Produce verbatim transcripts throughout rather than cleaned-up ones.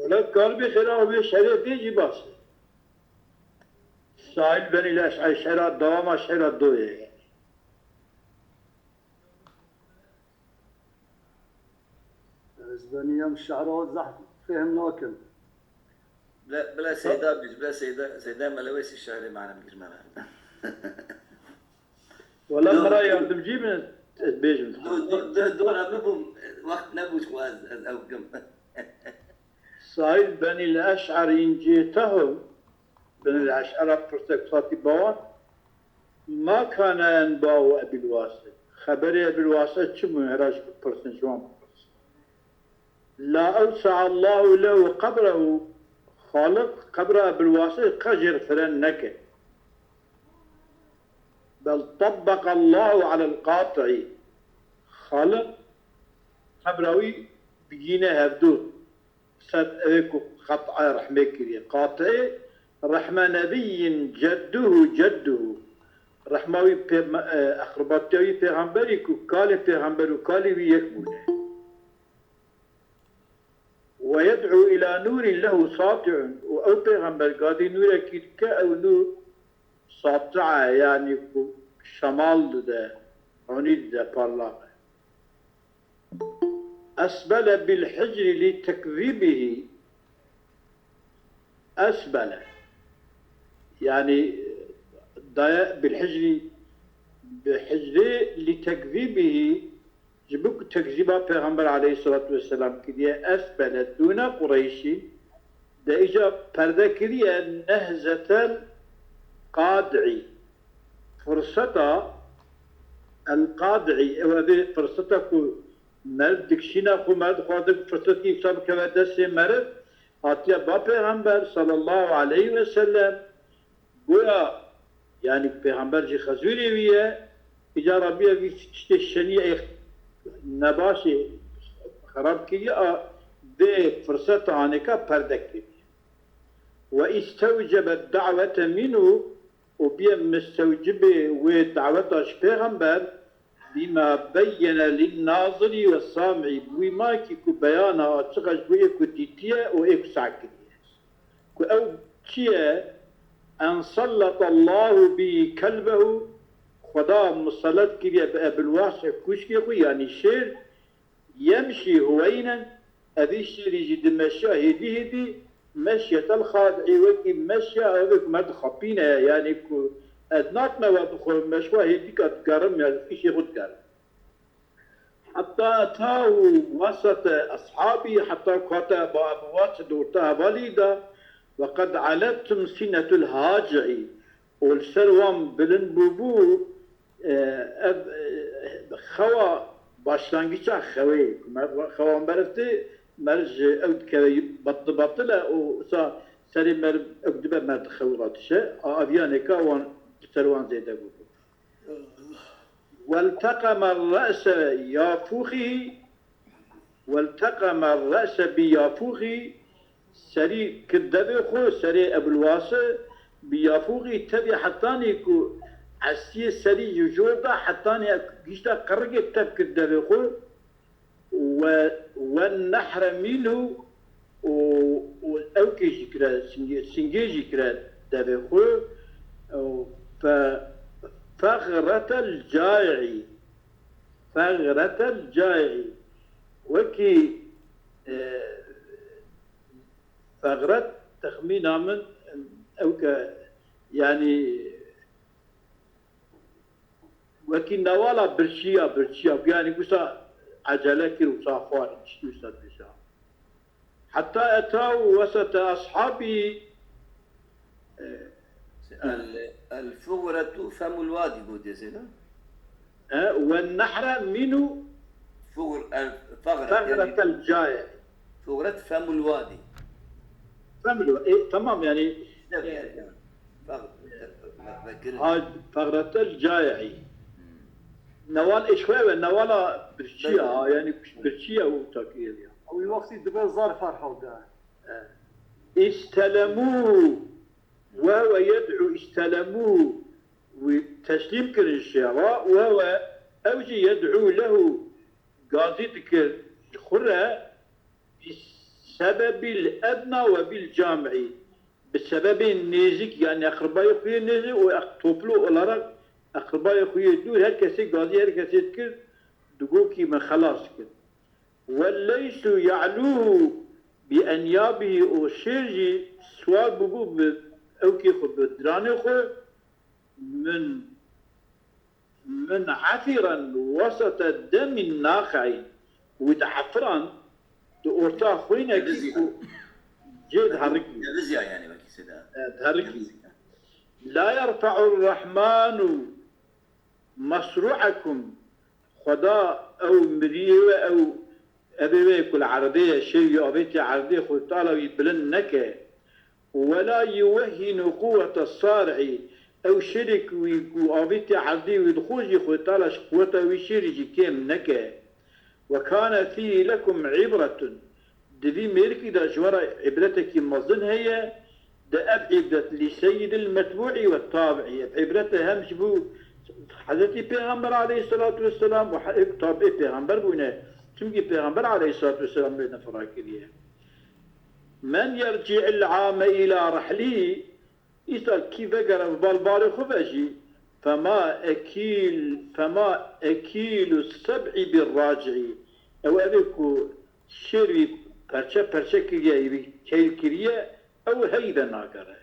Wela karibî xêra wê şerê bê jî baş e. Saîd Benî Leş'ay şera dewama şera doyê. Ez benî em şehra zehf fêhm nakim. Bila, bila Seyda bîr, bila Seyda, Seyda Melewêsî şehrê manem girmana. Wela Do- mira yardimcî bin, ez bêjim. Do, do, do, dora bibûm, wext nebû ji xwe ez, ez ew kim. Saîd Benî Leş'ar în cêtehum, Benî Leş'ara pirsek satî bawan, ma kane enbau Ebil Wasi'd. Xeberê Ebil Wasi'd çi bû, hera ji bipirsin, ji wan bipirsin. La ewse'a Allahu lehu qebrehu, Xaliq qebra Ebil Wasi'd qe jêr firen neke. Bel tabbeqa Allahu alel qati'i. Xaliq qebra wî digîne hevdu. Ser evê ku qet'a rehmê kiriye. Qati'ê rehme nebiyyin cedduhu cedduhu. Rehma wî pê-, e, eqribatiya wî pêxemberî ku kalê pêxember û kalê wî yek bûne. Ve yed'u ila nûrin lehu sati'un. Û ew pêxember gadî nûrekî dike, ew nûr sati'a, yanî ku şemal dide, honî dide, parlaq e. Esbele bil hicri li tekzîbihî. Esbele. Yanî daye bil hicri, bi hicri li tekzîbihî, ji bo ku tekzîba Pêxember aleyhisselatu vesselam kiriye, esbele dûne Qureyşî, de îca perde kiriye nehzetel qad'î. Firseta el qad'î, ew e vê firseta ku meriv dikişîne xwe, meriv dixwaze ku firsetî îsa bikeve destê meriv, hatiye ba Pêxember sallallahu aleyhi ve sellem, goya, yanî Pêxember jî xezûrê wî ye, îca Rebbiya vî tiştê şenî ê nebaşê xerab kiriye, a vê firseta anêka perde kiriye. Ve istewcebe da'wete minhu, û bîye mistewcibê wê daweta ji Pêxember, bîma beyyene linnazirî ve sam'î, bi wî makî ku beyana açiqa ji bo ê ku dîtiye û ê ku seh kiriye. Ku ew çi ye? En selletallahu bî kelbehu, Xweda miselet kiriye bi Ebil Wahşe kûşkê xwe, yanî şêr, yemşî huweynen, evî şêrî jî dimeşiya hêdî hêdî, meşyetel xad'î, wekî meşiya evê ku mer dixapîne, yanî ku ez natime we bixwe, meşwa hêdîka digerim, ya îşê xwe digerim. Heta etahu wesete eshabî, heta ku hate ba Ebil Wahşe di orta hevalî de, ve qed aletum sinetul haci'î, û li ser wan bilind bûbû, e, ev, e, xewa başlangîça xewê, ku mer-, xewa merivtê, meriv ji ew dikeve betli betil e û wisa serê meriv ew dibe meriv xew radişe, a, aviyaneka wan li ser wan zêde bûbû. Welteqeme re'se yafûxî, Welteqeme re'se bi yafûxî, serî kir devê xwe, serê Ebil Wasi, bi yafûxî tevî hetanî ku esiyê serî ji jor da, hetanî gihişta qirikê tev kir devê xwe, we, we nehre mînhu û, û ewkê jî kire, singê, singê jî kire devê xwe, û fe, fexretel cayî. Fexretel cayî. Wekî, e, fexret texmîna min ew ke, yanî, wekî newala birçiya, birçiya, yanî wisa ecele kir, wisa xwarin, tiştî wisa dibêje. Heta etahu wesete ashabî, e, El, el fugretu femul wadi gotê sê, ne? E, ve nehre mînû Fugr-, el fegret, yani fegretel caye. Fugret femul wadi. Femul wa-, e, tamam yani. Ne, e, yani, fegr-, me-, me-, ha, fegretel caye. Hmm. Newal eşwe ve newala birçiya, ha, yani birçiya o takir ya. Ew wextî dibe zar ferha de. E, istelemû, we we yed'u istelemû, wî teslîm kirin şêra, we we ew jî yed'u lehu, gazî dikir ji xwe re, bi sebebil edna ve bil cam'i. Bi sebebê nêzik, yani eqribayê xwe yê nêzik û eq-, toplu olarak eqribayê xwe yê dûr, her kesê gazî her kesê dikir, digot kî min xelas kir. Ve leysu ya'luhu bi enyabihî, û şêr jî siwar bûbû bi ewkê xwe, bi diranê xwe, min, min efiran wesete demin naqi'in, wî di efiran di orta xwînekî Dibizî. Ku cê diherikî. Dibizî yani wekî sêde. E, diherikî. Dibizî. La yerfe'u Rahmanu masru'ekum. Xweda ew miriyê we, ew evê we ku li erdê ye, şêr wî avêtiye erdê, Xwedê Teala wî bilind neke. Wela yuvehhinu quwwete sari'i, ew şêrê ku wî ku avêtiye erdê wî dixwe jî Xwedê Teala ji quweta wî şêrî jî kêm neke. Ve kane fî lekum ibretun. Di vî mêrikî de ji we re îbretekî mezin heye, di ev îbret lî seyyidil metbûî ve tabiî. Ev îbret e hem ji bo Hezretî Pêxember aleyhisselatu vesselam û he-, tabiî Pêxember bûne. Çimkî Pêxember aleyhisselatu vesselam wê nefira kiriye. Men yerci'il ame ila rehlî, Îsal kî vegere bi balbarê xwe ve jî, fema ekîl, fema ekîlu seb'î bir raci'î. Ew evê ku şêr wî perçe perçe kiriye, wî keyl kiriye, ew herî de nagere.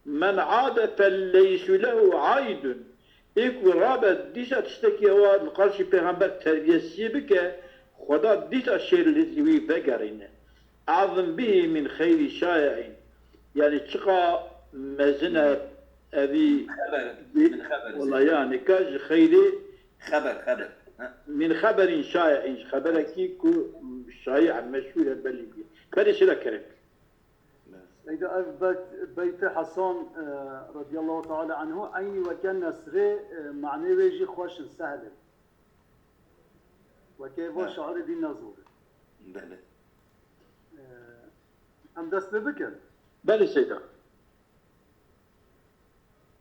Men ade fel leysu lehu aidun. Ê ku rabe dîsa tiştekî ewa li qarşî Pêxember terbiyesiyê bike, Xweda dîsa şêr li wî vegerîne. Azim bihî min xeyrî şaye'în. Yani çiqa mezin e evî Xeber, min xeber. Wala yani ka ji xeyrê Xeber, xeber. Ha? Min xeberîn şaye'în, ji xeberekî ku şaye', meşhûr e, belî bî. Berê şira kerem. Seyda, ev beyt-, beytê Hasan, e, radiyallahu teala anhu, eynî weke nesrê, e, manê wê jî xweş in, sehl in. Weke va Ha. şairê dî ne zor in. Belê. E, em dest pê bikin. Belê Seyda.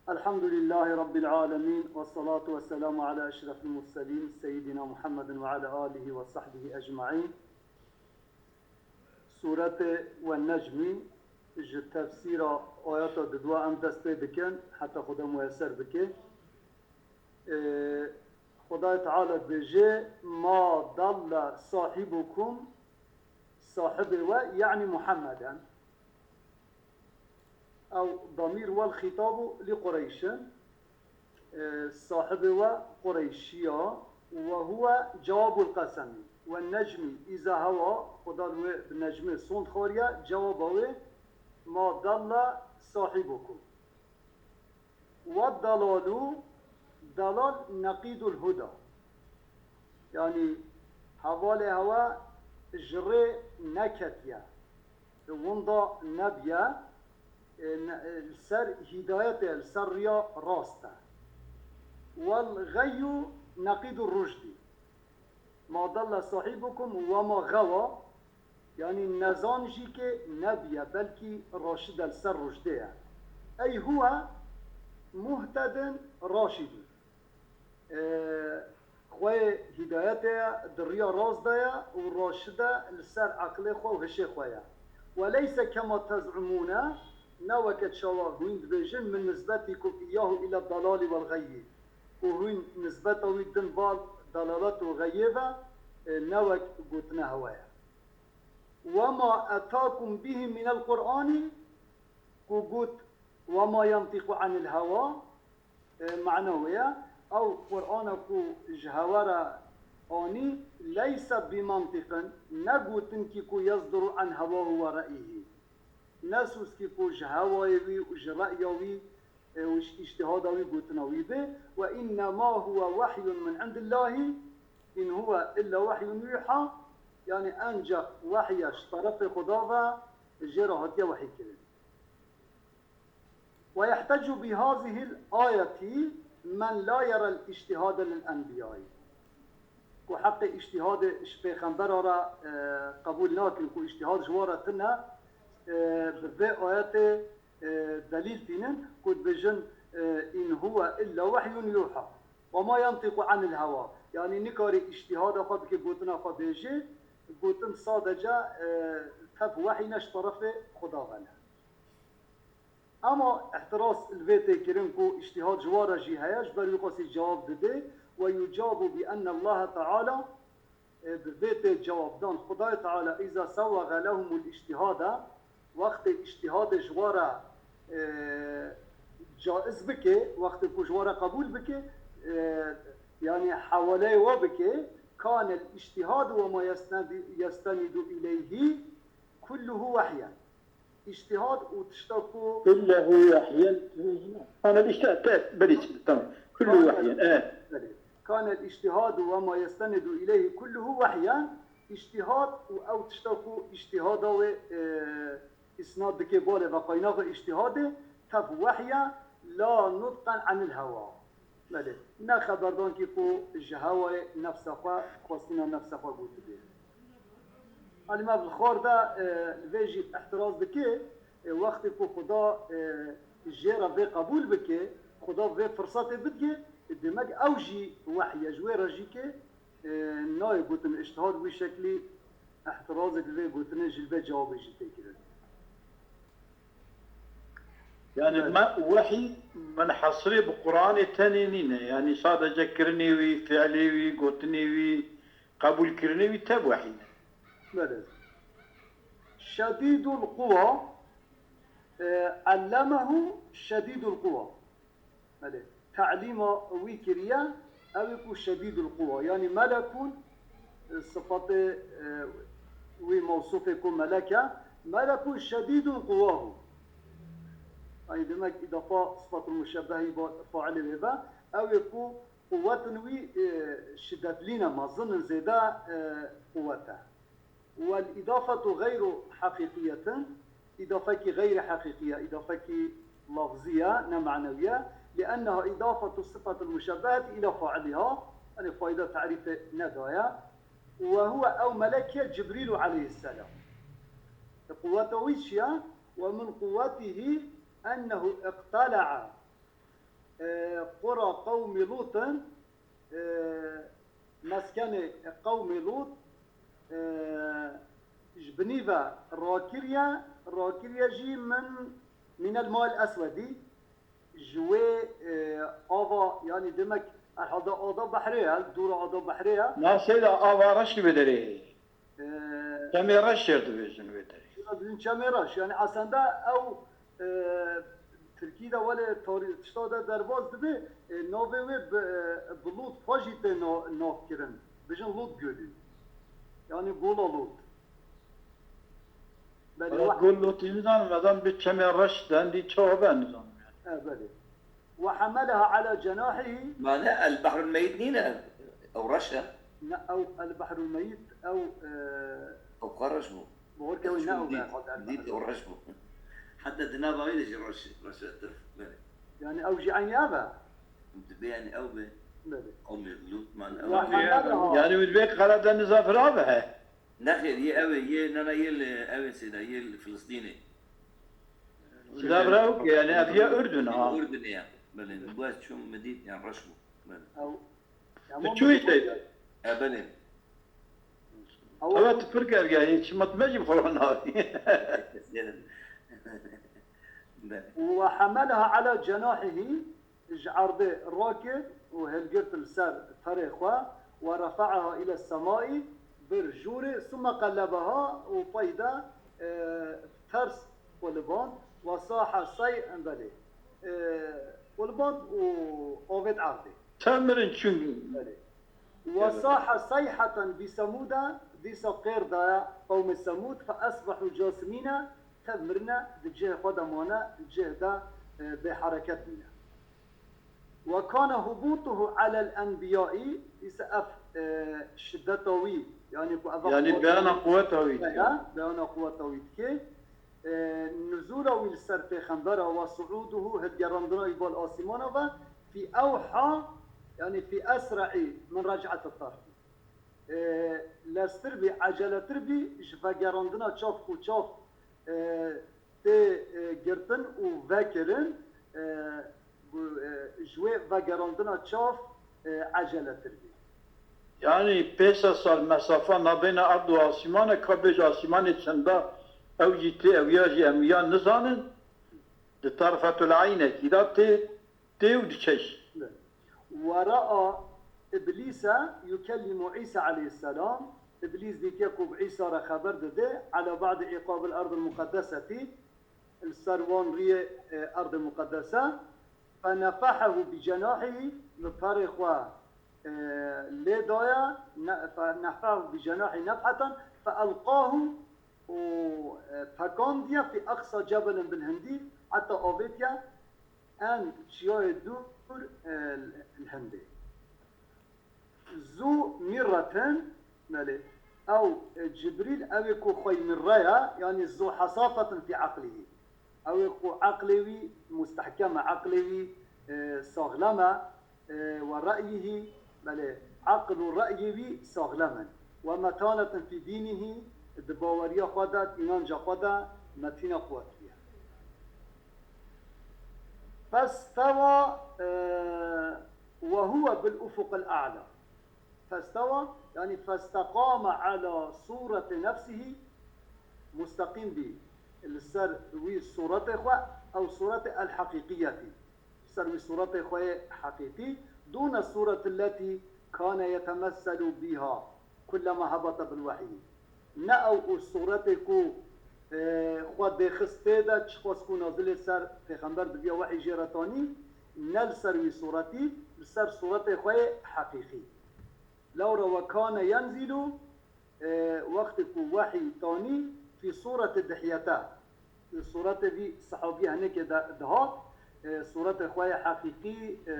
Elhamdülillahi Rabbil alemin ve salatu ve selamu ala eşrefil murselin Seyyidina Muhammedin ve ala alihi ve sahbihi ecmain. Sûretê Wen-Necmî ji tefsîra ayeta didwa em dest pê dikin, heta Xuda muyeser bike. Ee, Xwedayê Teala dibêje, "Ma dalle sahibukum", sahibê we, yani Muhammeden. Ew damîr wel xîtabu li Qureyşin. E, sahibê we Qureyşiya, we huwe cewabul qesemî. Wen-necmî îza hewa, Xuda li wê bi necmê sond xwariye, cewaba wê, "Ma dalle sahibukum." Weddelalu, delal neqîdul huda. Yanî hevalê hewe ji rê neketiye. Winda nebiye, e, ne, e, li ser hîdayetê, li ser riya rast e. Wel ğeyyu neqîdu ruşdî. Ma dalla sahibukum we ma xewa, yanî nezan jî kê nebiye, belkî raşid e, li ser ruşdê ye. Ey huwe muhtedin raşidun. E, xweyê hîdayetê ye, di riya rast de ye û raşid e li ser eqlê xwe û hişê xwe ye. Weleyse kema tez'umûne, ne weke çawa hûn dibêjin, min nisbetîkum îyahu île dalalî wel xeyyî, ku hûn nisbeta wî din val dalalet û xeyê ve, e, ne wek gotina hewe ye. Wema etakum bihî minel Qur'anî, ku got, "Wema yentîqu anil hewa", e, mana wê ye, ew Qur'ana ku ji hewa re anî, "leyse bimantiqin", ne gotinkî ku "yesduru an hewahu ve re'yihî", ne sozkî ku ji hewayê wî û ji re'ya wî, e, û ji îctihada wî gotina wî be, "ve innema huwe wehyun min indillahî, in huwe illa wehyun yuha", yanî encax wehy e ji terefê Xuda ve jê re hatiye wehîkirin. "Ve yehtecu bi hazihil ayeti men la yerel îctihade lil enbiyayî." Ku heqê îctihadê ji pêxembera re, e, qebûl nakin, ku îctihad ji wan re tune, e, bi vê ayetê, e, delîl tînin, ku dibêjin, e, "In huwe illa wehyun yuha." "Ve ma yentîqu anil hewa." Yanî nikarî îctihada xwe bike, gotina xwe bêjê, gotin sadece, e, Tev wehyî ne ji terefê Xuda ve ne. Ema ihtiras li vê tê kirin ku îctîhad ji wa re jî heye, ji ber wî qasî cewab dide, "Ve yucabu bi enne Allahe Teala", e, bi vê tê cewab dan, Xudayê Teala, "Îza sewwege lehumul îctîhada", wextê îctîhadê ji wa re, e, caiz bike, wextê ku ji wa re qebûl bike, e, yanî hewaleyê we bike, "Kanel îctîhadu ve ma yesnedi-, yestenîdu îleyhî kulluhu wehyen." Îctîhad û tişta ku Kulluhu wehyen. Ana işte, te, berî, tamam. Kulluhu wehyen. E. Belê. Kanel îctîhadu ve ma yestenidu îleyhî kulluhu wehyen. Îctîhad û ew tişta ku îctîhada wê, e, îsnad dike balê ve qaynaxê îctîhadê, tev wehya la nutqen anil hewa. Belê. Ne xeberdankî ku ji hewayê nefsa xwe, xwestina nefsa xwe gotibe. Alî me bi xor de, e, li vê jî ihtiraz dike, e, wextê ku Xuda, e, jê re vê qebûl bike, Xuda vê firsatê bidike, e, demek ew jî wehy e, ji wê re jî ke, e, nayê gotin îctihad wî şeklî ihtirazek li vê gotinê jî li vê cewabê jî tê kirin. Yani Evet. me, wehy menhasirê bi Qur'anê tenê nîne. Yani sadece kirinê wî, fiilê wî, gotinê wî, qebûlkirinê wî tev wehy ne. Belê. Şedîdul quwa, e, ellemehu şedîdul quwa. Belê. Te'lîma wî kiriye, ew ê ku şedîdul quwa. Yani melekun, e, sifatê, e, wî mewsufê ku melek e. Melekun şedîdun quwahu. Ay demek îdafa sifatul muşebbehî ba failê wê be. Ew ê ku quwetin wî, e, şiddetlî ne, mezin in zêde, e, quwet e. Wel îdafetu gayru heqîqiyetin, îdafekî gayri heqîqî ye, îdafekî lafzî ye, ne manewî ye. Lienneha îdafetu sifatil muşebbeheti îla failiha, yani fayda tarîfê nedaye. Ve huve ew melek ye Cibrîlu aleyhisselam. Quweta wî çi ye? Ve min quwetihi ennehu iqtala'a, e, qura qewmî Lûtin, e, meskenê qewmê Lût, e, ji binî ve rakiriye, rakiriye jî min, minel mail eswedî, ji wê, e, ava, yani demek herhalde ada behrê ye, dûra ada behrê ye. Nasê de ava reş li vê derê heye. E, Çemê reş jê dibêjin wê derê. Şuna dibin Çemê reş. Yani aslında ew, e, Tirkî de wele tarî-, tişta de derbas dibe, e, navê wê bi, e, bi Lût xwe jî tê na-, nav kirin. Bijin Lût Gölü. Yani Gola Lût. Belê. Wela wah- Gol Lûtî nizanim, ez an bi Çemê reş dendî çawa be nizanim yani. E, belê. Ve hameleha ala cenahihi. Mane el behrul meyit nîne, ew reş e. Ne ew el behrul meyit, ew, e, Ew xwe reş bû. Bi xwe kewî ne ew be, dît, xwe der dît behra. Ew reş bû. Heta di nava wî de jî reş, reş e, tirf. Belê. Yani ew jî eynî ev e? Dibe yani ew be. Belê. Ew mezlûm, man, ew Ve be. Hameleha. Yani wî vê qere de nizafir abi he. Nexêr, yê ew ê, yê, nana yê li, ew ê sêda, yê li Filistînê. Nizafir ew ke, yani ev ya Ürdün ha. Ürdünê ya. Belê, bu ez çûm, min dît, yani reş bû. Belê. Ew, Tu çûyî teyda? E, belê. Ewa tu pir gergehî, çima tu me jî bi xwe re navî? Belê. Ve hameleha ala cenahihi, ji erdê rakir û hilgirt li ser perê xwe, ve refe'aha île semai, bir jûrê, summe qellebeha û pey de, e, ters quliband, ve saha say-, belê, e, quliband û avêt erdê. Temirin çûn. Belê. Ve saha sayheten bi Semûde, dîsa qêr daye qewmê Semûd, fe esbehu casimîne, tev mirine, di cihê xwe de mane, di cihê de, e, bêhereket bîne. Ve kane hubutuhu alel enbiyai, îse ev, e, şiddeta wî, yani ku ev Yani beyana quweta wî diye. Beyana quweta wî dike. E, nuzûla wî li ser pêxembera we, suûduhu, hilgerandina wî bal asîmana ve, fî ewha, yani fî esre'î min rec'ete tarfî. E, lestir bî, eceletir bî, ji vegerandina çav ku çav, e, tê, e, girtin û vekirin, e, bu, e, ji wê vegerandina çav, e, eceletir bî. Yani pênc sed sal mesafa nabêna erd û asîman e, ka bêje asîmanê çenda Ew jî tê, ew ya jî em ya nizanin, di tarfetul eynekî de tê, tê û diçe jî. ورأى إبليس يكلم عيسى عليه السلام، Îblîs dîtiye ku bi Îsa re xeber dide, على بعض عقاب الأرض المقدسة، li ser wan riyê, e, erdê muqedese, فنفحه بجناحه، bi perê xwe, e, lê daye, ne-, فنفحه بجناحه نفحة، فألقاه، û, e, pekandiye في أقصى جبل، bi li hindî, heta avêtiye en çiyayê dûr, e, li hindê. ذو مرة، belê, ew, e, Cibrîl, ew ê ku xwey mirre ye, yanî ذو حصافة في عقله. Ew ê ku eqlê wî mustehkem e, eqlê wî, e, saxlem e, e, ورأيه، belê, eql û reyê wî saxlem in. ومتانة في دينه، di baweriya xwe de, di înanca xwe de metîne, quwetlî ye. فاستوى، e, وهو بالأفق الأعلى. فاستوى، yanî فاستقام على صورة نفسه، musteqîm bî li ser wî sûretê xwe, ew sûretê الحقيقية، li ser wî sûretê xwe yê heqîqî، دون الصورة التي كان يتمثل بها كلما هبط بالوحي. Ne ew û sûretê ku, e, xwe dêxist tê de, çiqas ku nazilê ser pêxember dibiya, wehî jê re tanî, ne li ser wî sûretî, li ser sûretê xwe yê heqîqî. Lewra وكان ينزل، e, wextê ku wehî tanî, في صورة دحيته. Sûretê vî sehabî henekê de dihat, e, sûretê xwe yê heqîqî, e,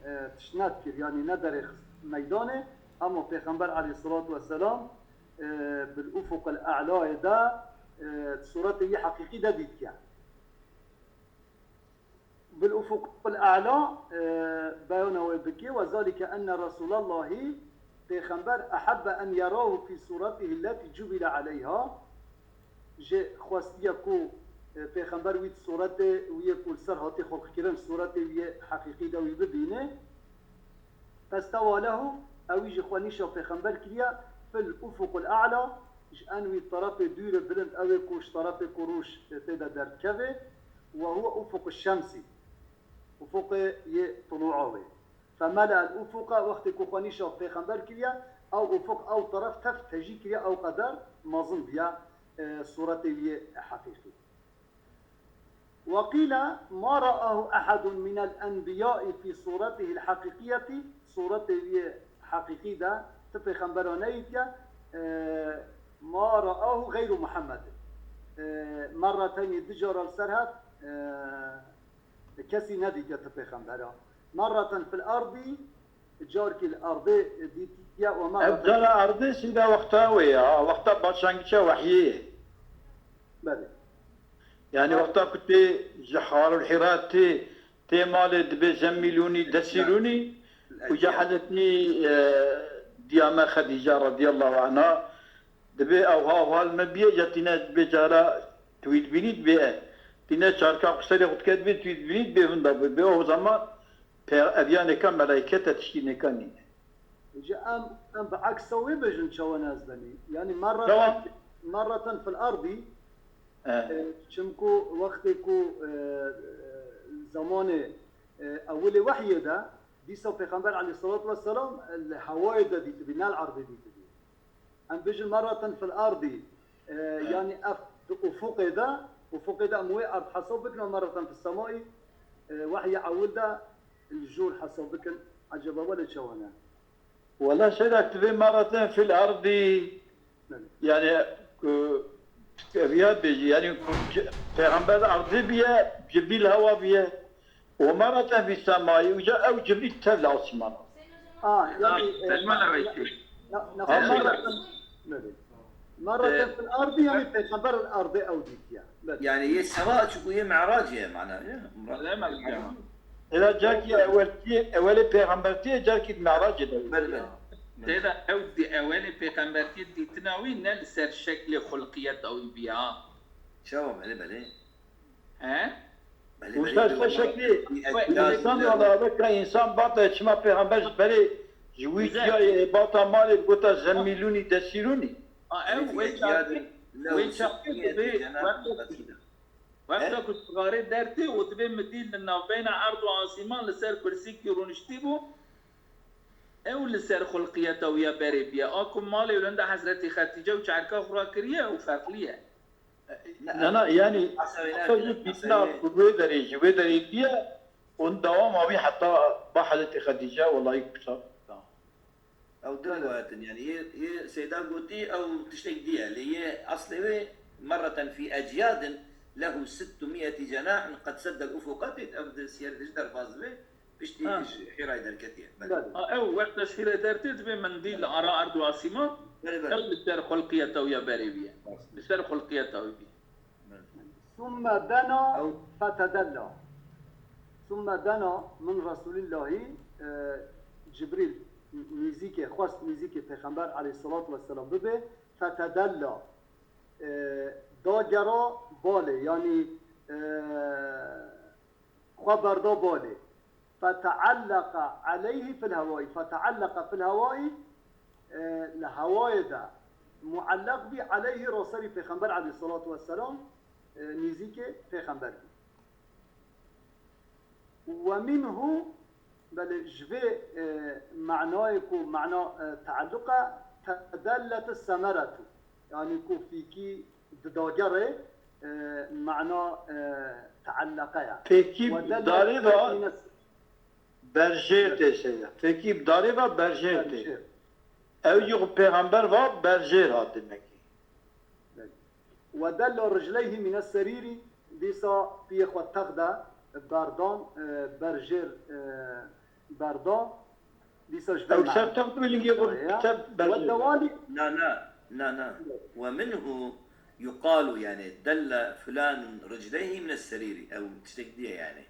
e, tişt nedikir, yanî nederêxist meydanê, ama Pêxember aleyhisselatu vesselam, e, بالأفق الأعلىyê de, e, sûretê wî heqîqî de dîtiye. بالأفق الأعلى، e, beyana wê bike, وذلك أن رسول الله، Pêxember، أحب أن يراه في صورته التي جبل عليها، jê xwestiye ku, e, Pêxember wî di sûretê wî yê ku li ser hatî xulqkirin, sûretê wî yê heqîqî de wî bibîne. فاستوى له، ewî jî xwe nîşa Pêxember kiriye، في الأفق الأعلى، ji en wî terefê dûrê bilind, ew ê ku ji terefê ku roj tê de derdikeve، وهو أفق الشمس، ufuqê yê tulûa wê. فملأ الأفق، wextê ku xwe nîşa Pêxember kiriye, ew ufuq, ew teref tev tejî kiriye, ew qeder mezin bûye, e, sûretê wî yê heqîqî. وقيل ما رآه أحد من الأنبياء في صورته الحقيقية، sûretê wî yê heqîqî de ti pêxembera nedîtiye, e, ما رآه غير محمد. E, merreten yê du cara li ser hev, e, kesî nedîtiye ti pêxembera. مرة في الأرض، carkî li erdê dîtiye, û Ev merreten cara erdê sîda wexta wê ya, wexta başlangîça wehyê ye. Belê. Yani wexta ku tê ji Harul Hîra tê, tê malê dibê zemmîlûnî, desîlûnî, û ca Hezretî, e, diya me Xedîca radiyallahu anha, dibê ewha ewha li me bîye, ca tîne dibê cara tu wî dibînî dibê e. Tîne çarka xwe serê xwe dike dibê tu wî dibînî dibê winda bû. Bê o zaman pê-, ev ya nêka melaîket e, tiştî nêka nîne. Ji em, em bi eksa wê bêjin çawa ne ez benî. Yanî merreten, Tamam. merreten fil erdî, E. e, çimku wextê ku, e, e, zamanê, e, ewilê wehyê de, dîsa Pêxember aleyhissalatu vesselam, e, li hewayê de dîtibî, ne li erdê dîtibî. Em bêjin merreten fil erdî, e, yanî ev di ufuqê de, ufuqê de em wê erd hesab bikin, û merreten fis semaî, e, wehyê ewil de li jor hesab bikin, ecaba welê çawa ne? Wela şerak divê merreten fil erdî, Belê. yani, ku, ev ya bêjî, yani, ku ce-, Pêxember erdê biye, Cibrîl hewa biye, û merreten fis semaî, uca ew Cibrîl tev li asîmana. A, yani, e, Selman na-, Reşî. na-, na-, Aferin. merreten, belê. Merreten Ee, fil erdî, yani Pêxember erdê ew dîtiye. Belê. Yani yê sema çiku yê Mi'racê ye mana, ya, Murat? Lê Melik Cema. Ela carkî eweltî, ewelê pêxembertî ye, carkî di Mi'racê de. Belê, belê. Tê de ew di ewelê pêxembertî dîtina wî ne li ser şeklê xulqiyeta wî bîya. Çawa, belê, belê. He? Belê, Û belê, ser belê, ser şeklî belê, belê, însan belê. Wala beka însan bata çima pêxember ji berê ji wî Güzel. Çiyayê bata malê gota zemmîlûnî desîlûnî. A, ew Belê, wê belê, çarkê, belê. Wê çaxê dibê wexta ku, wexta ku sixarê dertê û dibê midî li navbeyna erd û asîman li ser kursîkî rûniştî bû, ew li ser xulqiyeta wî ya berê bûye. A ku malê wî li henda Hezretî Xetîce û çerka xwe rakiriye û ferqlî ye. Na, na, yanî, Asewê heta nakin, zû fîtina asewê. Ku wê derê jî, wê derê diye, û dewama wî heta ba Hezretî Xedîce, welayî kuşta. Ew du rîwayet in, yanî yê, yê Seyda gotî ew tiştek dî ye, lê yê eslê wê merreten fî eciyadin lehu sittu mieti cenahin qed seddel ufuqa têt, ev di siyerê de jî derbas dibe, piştî Ha. ji Hîrayê derketiye. Belê. Belê. Ha, ew wexta ji Hîrayê dertê dibe mendî li ara erd û asîman, Belê, belê. Ew li ser xulqiyeta wî ya berê bûye. Li ser xulqiyeta wî bûye. ثم دنا فتدلى. ثم دنا من رسول الله, e, Cibrîl nîzîkê, xwest nîzîkê Pêxember aleyhissalatu vesselam bibe, fetedella, e, dagera balê, yanî, e, xwe berda balê. Feteallaqa aleyhi fil hewayî. Feteallaqa fil hewayî, e, li hewayê de muallaq bî, aleyhi, ra serî Pêxember aleyhissalatu vesselam, e, nîzîkê Pêxember bî. Ve minhu, belê ji vê, e, manayê ku mana, e, tealluq e, tedellet semeretu. Yanî ku fîkî di dagerê, e, mana, e, teallaqe ye. Fêkî Ve dellet darê ve mine berjêr tê seyda. Fêkî darê ve berjêr tê. Berjêr. Ew jî ku pêxember va berjêr hat demekî. Ve della ricleyhi mine serîrî, dîsa piyê xwe tex de berdan, e, berjêr, e, berda, dîsa ji vê Ew ser tex bi lingê xwe Ve dewalî. Na, na, na, na. Ve minhu yuqalu, yani, della fulanun ricleyhi mine serîrî. Ew tiştek diye, yani.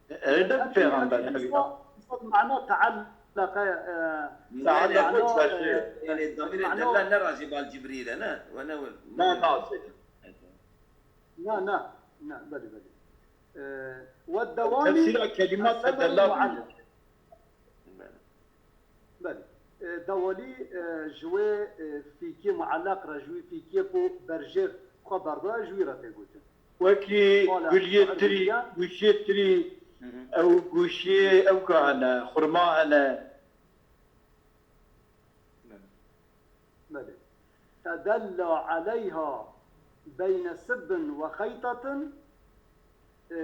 Erê de pêxember ew ya. Mana teallaqe, e, Teallaqe mana, çarşê. E, yani, damîrê mana della ne racî bal Cibrîl e, ne? Ve ne Na, na, seyda. Na, na, na, belê, belê. E, ve dewalî Tefsîra kelîma tedella bûye. Belê. E, dewalî, e, ji wê, e, fîkê muallaq re, ji wî fîkê ku berjêr xwe berdaye, ji wî re tê gotin. Wekî Qala guliyê tirî, Erbîya. Guşiyê tirî, Hı hı. Ew guşiyê ew ka hene, xurma hene. Belê. Tedella aleyha beyne sibbin ve xeytatin, e,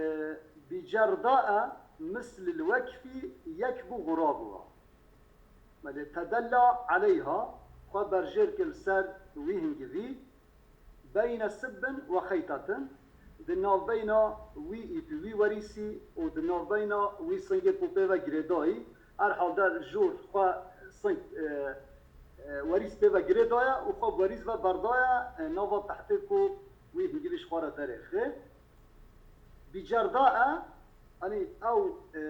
bi cerdae mislil wekfî yekbu xurabuha. Belê, tedella aleyha, xwe berjêr kir li ser wî hingivî, beyne sibbin ve xeytatin, di navbeyna wî îpî, wî werîsî û di navbeyna wî singê ku pê ve girêdayî, her halde jor xwe sing, e, e, werîs pê ve girêdaye û xwe bi werîs ve berdaye, e, nava tehtê ku wî hingivî ji xwe re derêxe. Bi cerdae, yanî ew, e,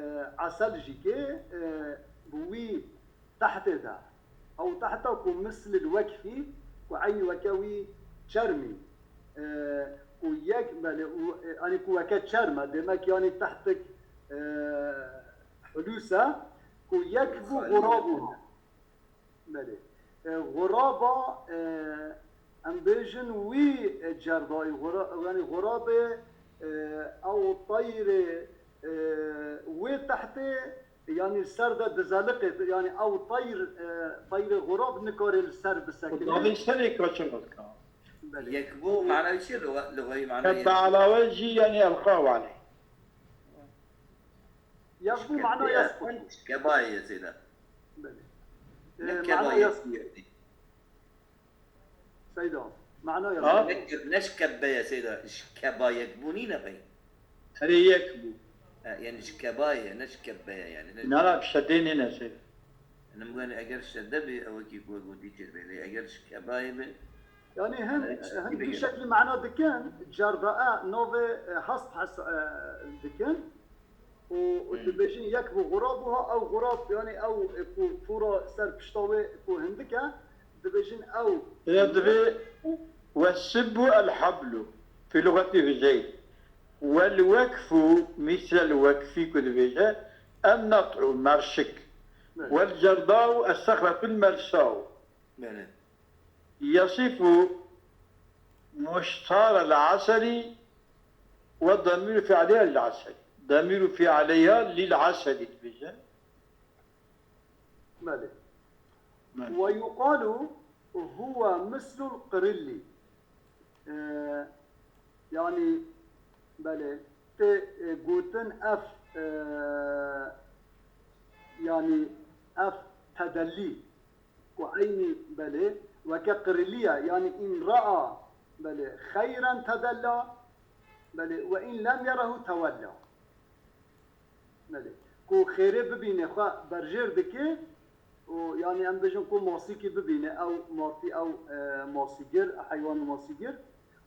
esel jî ke, e, bi wî tehtê de. Ew tehta ku mislil wekfî, ku eynî weke wî çermî, e, ku yek, belê, û, e, yanî ku weke çerm e, demek yanî tehtik, e, hulûs e, ku yekbu xurabuha. Belê. E, xuraba, e, em bêjin wî, e, cerdayî, xura-, yanî xurabê, e, ew teyrê, e, wê tehtê, yanî li ser de dizeliqê, yanî ew teyr, e, teyrê xurab nikare li ser bisekine. Davê serê kaçin dika. Belê. Yekbu mana çi? Luga-, lugayî mana Heta yekbu. Alawe jî yanî elqa wale. Yekbu mana Şikebaye, yekbu. Şikebaye ye seyda. Belê. Ne E, keba mana yekbu ye. Seyda, mana ya. Ha? Ne, ne şikebbe ye seyda, şikeba yekbûnî ne bey. Erê yek bû. Ha, yani şikeba ye, ne şikebbe ye yani. Ne Na, na, şedê nîne seyda. Nim gani eger şedde bi, ew ki ku gotî çêbê, lê eger şikeba ye bi. Yani hem, Evet, hem gibi du gel. Şeklî mana dikin, cerdae, navê, e, hesp, hesp, e, dikin. û, û Hmm. dibêjin yekbu xurabuha, ew xurab, yani ew, e, ku pûra ser pişta wê ku hindik e, dibêjin ew. Ya divê ve sibbu el hablu fi lugati Huzeyl. Wel wekfu misle el wekfi ku dibêje en nat'u merşik. Evet. Wel cerdau es sehretul merşau. Belê. Yasifu مشتار العسل والضمير في عليها للعسل. ضمير في عليها للعسل dibêje. Belê. Belê. ويقال هو مثل القرلي. Ee, yani, belê, tê, e, gotin ev, e, yani, ev tedellî, ku eynî, belê, weke qiriliye, yani, in raa, belê, xeyren tedella, belê, ve in lem yerehu tewella. Belê. Ku xêrê bibîne xwe berjêr dike û, yani, em bêjin ku masîkî bibîne, ew martî, ew, e, masîgir, heywan masîgir.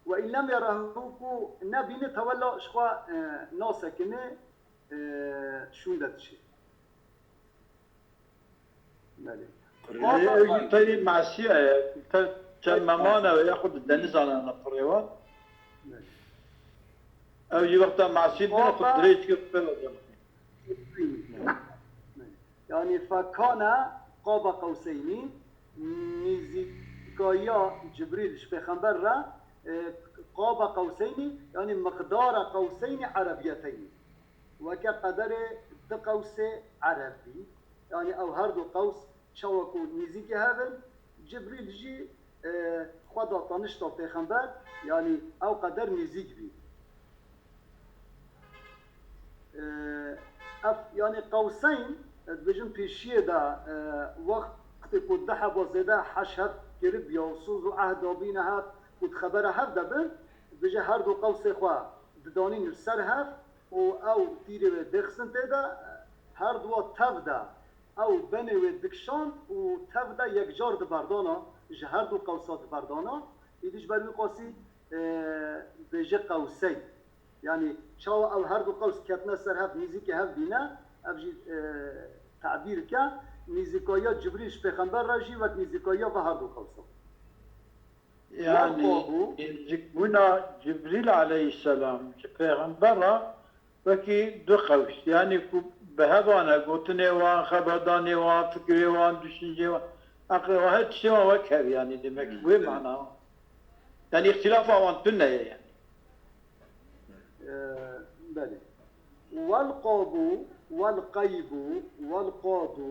Ve in lem yerehu, ku nebîne, tewella, ji xwe, e, nasekine, e, şûnde dişê. Belê. Ew jî teyê mesiya ye. Te çend memane we yaxud di denizan e pirê wan. Belê. Ew jî wexta mesî bû, xwe dirêj kir, pê ve. Yani, fekane qaba qewseynî, nîzîkayiya Cibrîl ji Pêxember re, e, qaba qewseynî, yani miqdara qewseynî erebiyeteynî. Weke qederê di qewsê erebî, yani ew her du qews çawa ku nîzîkî hev in, Cibrîl jî, e, xwe da tanişta Pêxember, yani ew qeder nîzîk bî. E, ev, yani qewseyn, e, dibêjin pêşiyê de, e, wextê ku du heba zêde heş hev kiribû û soz û ehd dabîne hev û di xebera hev de bin, dibêje her du qewsê xwe didanîn li ser hev û ew tîrê wê dixistin tê de, her duwa tev de ew benê wê dikişand û tev de yekcar diberdana, ji her du qewsa diberdana. Îdî ji ber wî qasî, e, bêje qewseyn. Yani çawa ew her du qews ketine ser hev, nîzîkî hev bîne, ev jî, e, tebîr ke, nîzîkayiya Cibrîl ji Pêxember re jî wek nîzîkayiya ve her du qewsa. Yani, Waqabû. Nêzîkbûna Cibrîl aleyhisselam ji Pêxember re wekî du qews, yani ku bi hev ane, gotinê wan, xeberdanê wan, fikrê wan, düşüncê wan, eqlê wan, her tiştê wan wek hev, yani demek wê mana. Yani îxtilafa wan tune ye yani. Ee, belê. Welqabû, welqeybû, welqadû.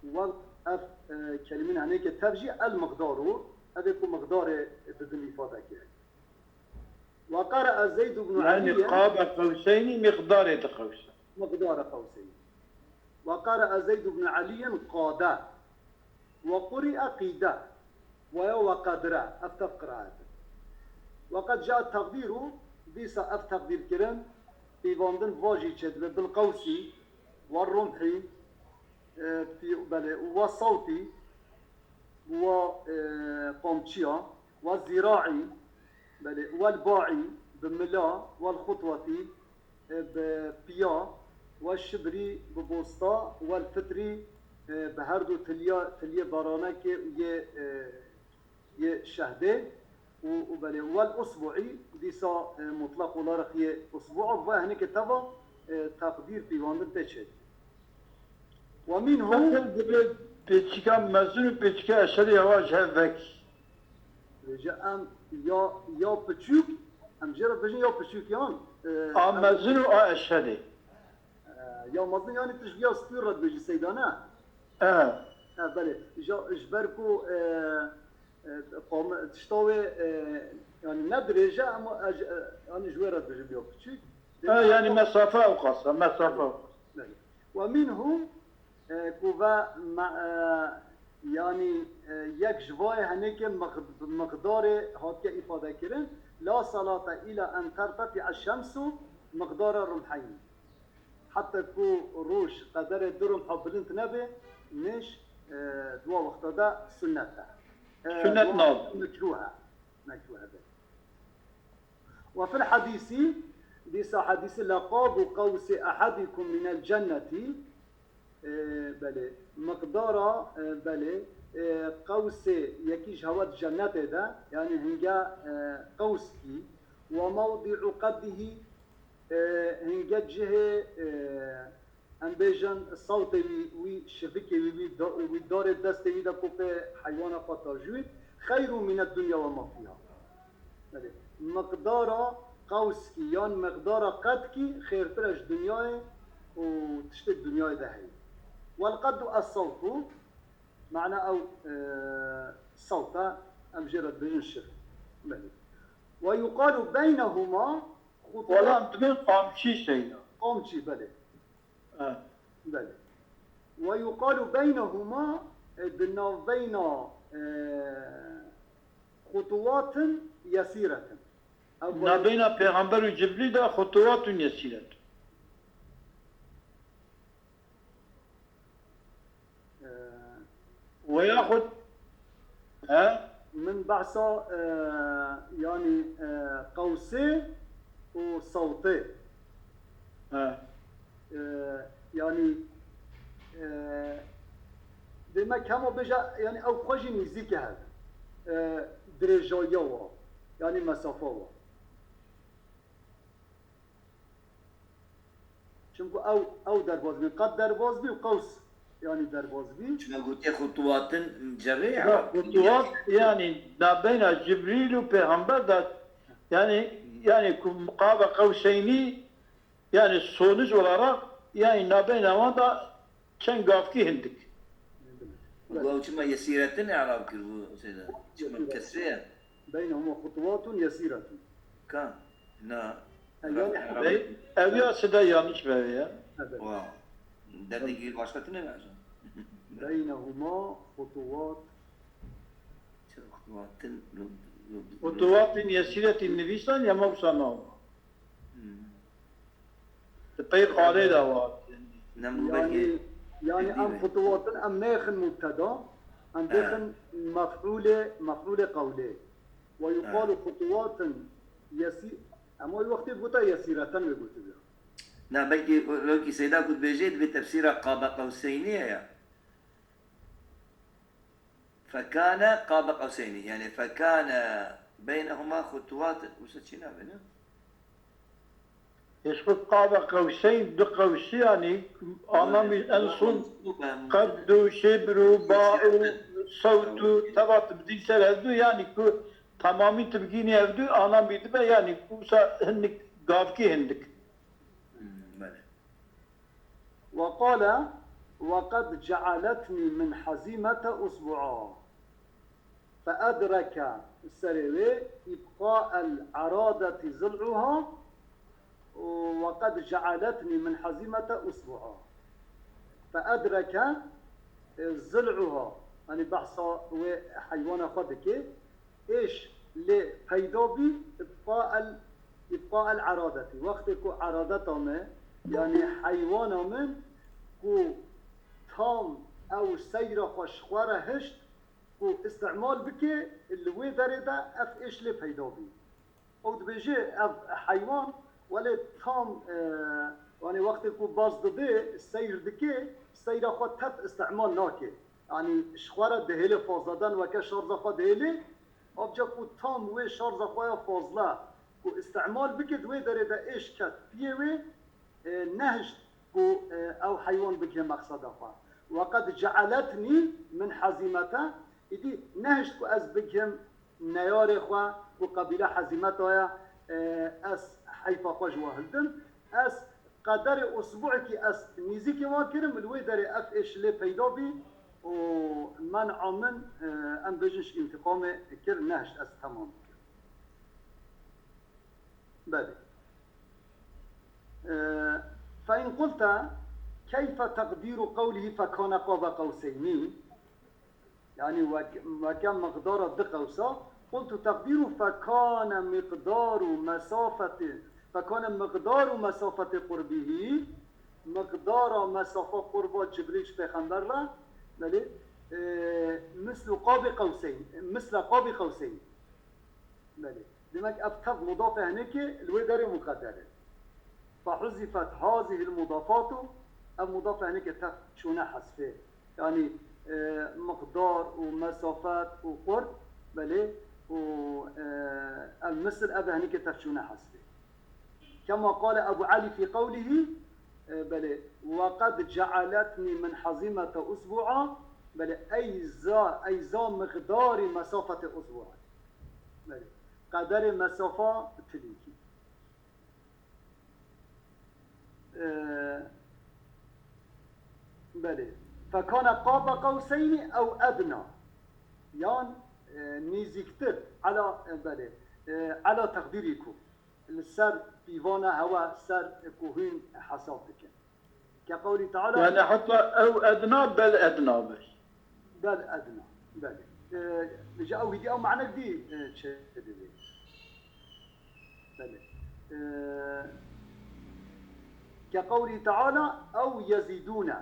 Wel, ev, e, kelimên henêke tev jî el miqdar û, ev ê ku miqdarê didin îfade kir. Ve qere'e Zeyd ibn Yani Aliyen. Qaba qewseynî miqdarê di qewse. Miqdara qewseynî. Ve qere'e Zeyd ibn Aliyen qade. Ve quri'e qîde. Ve ya ve qedre. Ev tev qiraet in. Ve qed ca'a teqdîru, dîsa ev teqdîrkirin, peyvandin va jî çêdibe, bil qewsî, ve rumhî, e, pî-, belê, ve sewtî, ve, e, qamçiya, ve zîra'î, belê, vel ba'î, bi mila, vel xutwetî, e, bi piya, vel şibrî, bi bosta, vel fitrî, e, bi her du tiliya, tiliyê baranekê û yê, e, yê şehdê û, û belê, vel usbu'î, dîsa, e, mutlaq olarak yê usbu'a, ve henekê teva, e, teqdîr pîvandin tê çêt. Ve minhu. Pêçika mezin û pêçika eşerî hewa ji hev vekî. Vêce em ya, ya piçûk, em jê re dibêjin ya piçûk yan, e, A em mezin û a eşerî. E, ya mezin yani tu ji viya stûr re dibêjî seyda ne? E. E, belê. Ja, ji ber ku, e, e, qam-, tişta wê, e, yani ne dirêj e, ama ez, e, yani ji wê re dibêjim ya piçûk. E, yani mesafe ew qas e, mesafe ew qas. Belê. Ve minhu, e, ku ve me-, e, yani, e, yek ji vayê henêkê miq-, miqdarê hatiye îfade kirin, la salate îla en tertefi'a şemsu miqdara rumheynî. Heta ku roj qederê du rumha bilind nebe, nêj, e, di wa wexta de sunnet e. E, Sunnet nab. Mekruh e. Mekruh e. Ve fil hadîsî, dîsa hadîsî, leqabu qewsê ehedikum minel cennetî, e, belê, miqdara, e, belê, e, qewsê yekî ji hewa di cennetê de, yani hinge, e, qewskî, ve mewdî'u qedihî, e, hinge cihê, e, em bêjin sewtê wî, wî şivikê wî, wî da-, wî darê destê wî de ku pê heywana xwe tajûyî, خير من الدنيا وما فيها. Belê. Miqdara qewskî yan miqdara qedkî xêrtir e ji dinyayê û tiştê dinyayê de heye. والقد الصوت، mana ew, e, sewt e, em jê re dibêjin şir. Belê. ويقال بينهما خطوات. Wala em dibên qamçî şeyna. Qamçî, belê. Ha. Belê. ويقال بينهما، e, di navbeyna, e, خطوات يسيرة. Ev Nabeyna Pêxember û Cibrîl de خطوات يسيرة. E, Veyaxud, he? Min behsa, e, yanî, e, qewsê û sewtê. He. E, yanî, e, demek hema bêje, yanî ew xwe jî nîzîk e hev. E, dirêjayiya wa, yanî mesafa wa. Çimku ew, ew derbas bî, qed derbas bî û qews, yanî derbas bî. Çima gotiye xutuwatin cerrê Ya, Erab? Xutuwat, yanî, nabeyna Cibrîl û Pêxember de, yanî, yanî, ku qaba qewseynî, yanî, sonuç olarak, yanî, nabeyna wan da çend gavkî hindik. Got çima yesîretin Erab kir bu şeyde? Çima kesreye? بينهما خطوات يسيرة. Ka? Na. E, yani, Erab Bey, ev ya sida yanlış be ya. Evet. Wa. Derdekî başka tune be. بينهما خطوات. Çi xutuwatin, lo-, lo-, Xutuwatin yesîretin nivîsan ya mewsa nav. Hmm. Di pey qalê de wa. Nem bu Yani, belki yani em xutuwatin em nêxin mubteda, em He. bêxin mef'ulê, mef'ulê qewlê. Ve yuqalu xutuwatin yesî-, em o wextê gota yesîreten wê gotibiya. Na, belkî, belkî Seyda ku dibêje, divê tefsîra qaba qewseynî ye ya. Fekane qaba qewseynî. Yani fekane beynehuma xutuwat. Wisa çi nabêne? Hêşxwe qaba qewseyn du qewsî, yani anamî en son qed û şibr û ba û sewt û teva tu bidî ser hevdu, yani ku temamî tu bigînî hevdu, anamî dibe, yani ku wisa hindik gavkî hindik. Hmm, belê. وقال: وقد جعلتني من حزيمة أصبعا. فأدرك، serê wê، إبقاء العرادة ضلعها، وقد جعلتني من حزيمة أصبعا. فأدرك، e, ضلعها، yani behsa wê heywana xwe dike. Êş lê peyda bî, îbqa el, îbqa el eradetî. Wextê ku eradeta me, yanî heywana min ku tam ew seyra xwe ji xwe re hişt ku îstîmal bike, li wê derê de ev êş lê peyda bî. Ew dibêje, ev heywan, welê tam, e, yanî wextê ku baz didê, seyr dike, seyra xwe tev îstîmal nake. Yanî ji xwe re dihêle fazladan weke şarja xwe dihêle, avca ku tam wê şarja xwe ya fazla ku îstîmal bike, di wê derê de êş ket piyê wê, e, nehişt ku, e, ew heywan bigihê meqseda xwe. Weqed cealetnî min hezîmete, îdî nehişt ku ez bigihim neyarê xwe ku qebîle hezîmeta ye, e, ez heyfa xwe ji we hildim. Ez qederê usbuekî ez nîzîkê wan kirim, li wê derê ev êş lê peyda bî û men'a min, e, em bêjin ji întiqamê kir, nehişt ez temam bikim. Belê. E, فإن قلت: كيف تقدير قوله فكان قاب قوسين؟ Yani wek-, weke miqdara di qewsa, قلت تقديره فكان مقدار مسافة، فكان مقدار مسافة قربه، miqdara mesafa qurba Cibrîl ji Pêxember re, belê, e, mislu qabê qewseyn, misla qabê qewseyn. Belê. Demek ev tev mudafê hinekê li wê derê muqedder e. فحذفت هذه المضافات، ev mudafê hinekê tev çûne hezfê. Yani, e, miqdar û mesafet û qurb, belê, û, e, ev misl ev hinekê tev çûne hezfê. كما قال أبو علي في قوله، e, belê, وقد جعلتني من حزيمة أصبعا، Belê, ey za, ey za miqdarî mesafetê uzvuran. Belê. Qederê mesafa tilîkî. Ee, belê. Fekane qaba qewseyni ew edna. Yan, e, nîzîktir. Ala, e, belê. E, ala teqdîrî ku. Li ser pîvana hewa ser ku hûn hesab dikin. Ke qewlî Teala. Yani hatta ew edna bel edna be. Bel edna. Belê. E, ji ew hîdî ew manek dî, e, çê dibê. Belê. E, ke qewlî Teala ew yezîdûne.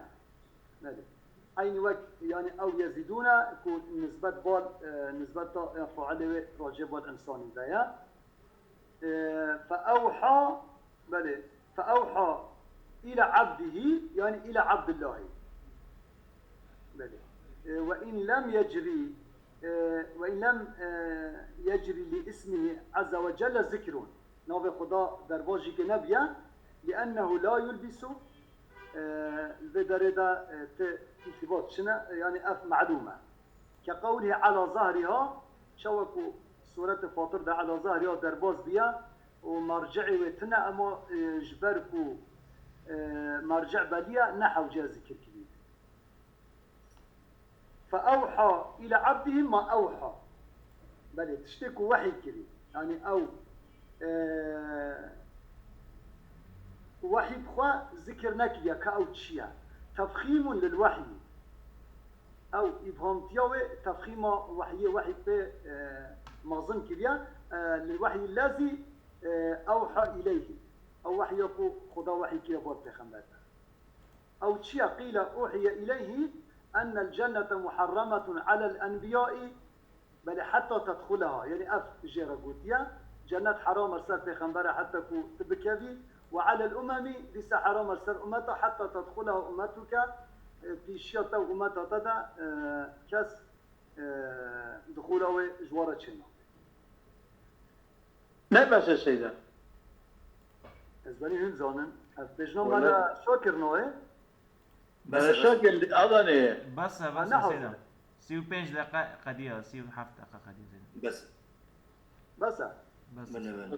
Belê. Eynî wek, yani ew yezîdûne ku nisbet bal, e, nisbeta, e, failê wê racê bal insanî de ye. E, fe ewha, belê, fe ewha île abdihî, yani île Abdillahî. Belê. E, ve in lem yecrî, e, ve in lem, e, yecrî li ismihi azze ve celle zikrun. Navê Xuda derbas jî ke nebiye, li ennehu la yulbisu, e, li vê derê de, e, ti îtîbat çine, e, yani ev melûm e. Ke qewlihî ala zahriha, çawa ku Sûretê Fatir de ala zahriha derbas bûye û merce'ê wê tune, ema, e, ji ber ku, e, merce' beliye, ne hewce zikir kirî. Fe ewha île abdihî ma ewha. Belê, tiştê ku wehî kirî. Yani ew, e, wehî bi xwe zikir nekiriye ka ew çi ye. Tefxîmun lil wehî. Ew îbhamtiya wê tefxîma wehyê, wehî pê, e, mezin kiriye. E, lil wehî lezî, e, ewha îleyhî. Ew wehya ku Xuda wehî kiriye bo pêxember de. Ew çi ye? Qîle uhiye îleyhî ennel cennete muharremetun alel enbiyai, belê, heta tedxuleha, yani ev jê re gotiye, cennet heram e ser pêxembere heta ku tu bikevî, ve alel umemi, dîsa heram e ser ummeta heta tedxuleha ummetuke, e, pêşiya te û ummeta te de, e, kes, e, dixula wê ji we re çênabe. Ne bes e Seyda. Ez benî hûn zanin. Ev pêjna me Wala- de şo kirinoye. Bes e, bes e. Şakir, adanê. Bes e, Ha, bes e, ne Seyda. hazir. Sî û pênc deqe qediya, sî û heft deqe qediya Seyda. Bes. Bes e. Bes e. Bine, bine.